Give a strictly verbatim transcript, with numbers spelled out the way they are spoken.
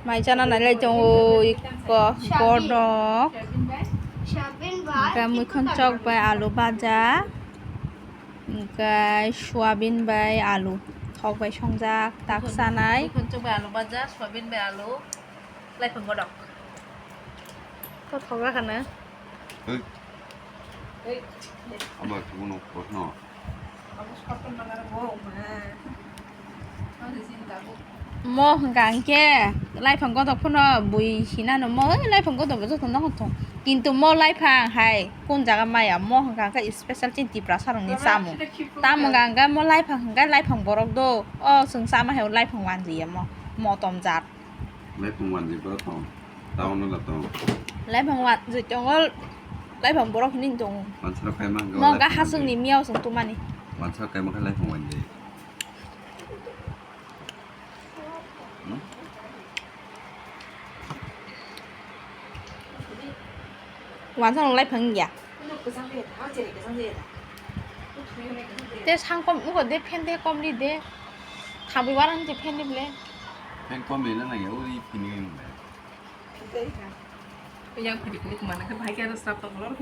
Mai chana nailai tongo iko godok. Hwnkhe muikhon chok bai alu baja. Hwnkhe soyabin bai alu. Thok bai songjak tak chanai. Muikhon chok bai alu baja, soyabin bai alu. Laiphang godok. To thok jakha na? Abo kuno kotno. Mo hwnkha hwnkhe laiphang godok phano bui hinano mo, "Oi, laiphang godok bo joto no thung." Kintu mo laiphang hai kun jaga maya, mo hwnkha hwnkhe special chini Tiprasa rokni chamung. Tamo hwnkha hwnkhe mo laiphang hwnkhe laiphang borok do. O chwng chama hai laiphang wanjiya mo, motom jat. Laiphang wanjwi borok tong. Town o da tong. Laiphang wanjwi tongo, laiphang borok hinwi tongo. Wansarok kaima hwnkhe mo hwnkha laiphang haswkni wanjwi. Miyao chwng tumani. Wansarok kaima khe laiphang wanjwi. Hmm? Wansarok laiphang ya. Te sangkom uko de fan de komli de. Thabwi warang je fan de ble. Fan komli na nangya, uri phini nang bai. Yang phini phini kumana khe bhai khe aro srap tong.